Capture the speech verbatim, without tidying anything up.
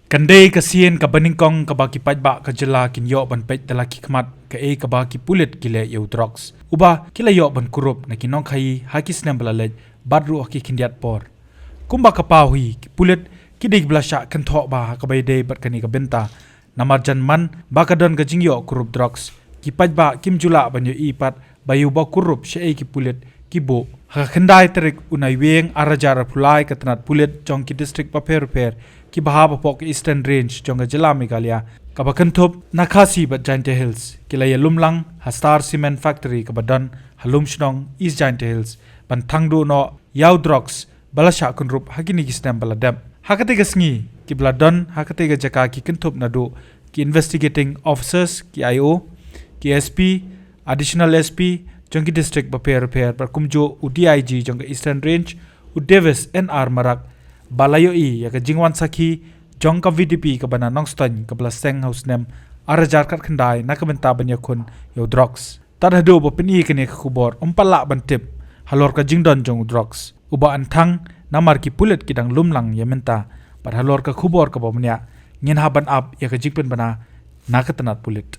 Kan dei ka sien kaba nyngkong kaba ki paidbah ka jylla kin ïoh ban peit da la ki khmat kaei kaba ki pulit ki leh ïa u drugs, uba ki la ïoh ban kurup na ki nongkhaïi ha ki snem ba la leit bad ruh ha ki khyndiat por. Kumba ka paw hi, ki pulit ki dei ba la shah kynthoh bha ha kaba ïadei bad kane ka bynta. Namar jan man ba ka don ka jingïoh kurup drugs, ki paidbah kim ju lah ban ïohi pat ba ïa uba kurup shaei ki pulit ki buh. Ha ka khyndai tarik u Naiwieng ar hajar arphew lai, ka tnat pulit jong ki distrik bapher bapher kiba hap hapoh ka Eastern Range jong ka jylla Meghalaya, kaba kynthup na Khasi bad Jaintia Hills, ki la ïalum lang ha Star Cement Factory kaba don ha Lumshnong, East Jaintia Hills, ban thang duh noh ïa u drugs ba la shah kynrup ha kine ki snem ba la dep. Ha katei ka sngi, kiba la don ha katei ka jaka ki kynthup naduh ki investigating officers, ki I O, ki S P, additional S P jong ki distrik bapher bapher bad kumjuh u D I G jong ka Eastern Range, u Davis N R Marak, ba la ïohi ïa ka jingwan sakhi jong ka V D P kaba na Nongstoiñ kaba la seng ha u snem ar hajar khatkhyndai na ka bynta ban ïakhun ïa u drugs. Tad haduh ba pyni kane ka khubor, ym pat lah ban tip halor ka jingdon jong u drugs uba yn thang, namar ki pulit ki dang lum lang ïa mynta. Bad halor ka khubor kaba bniah, ngin hap ban ap ïa ka jingpynbna na ka tnat pulit.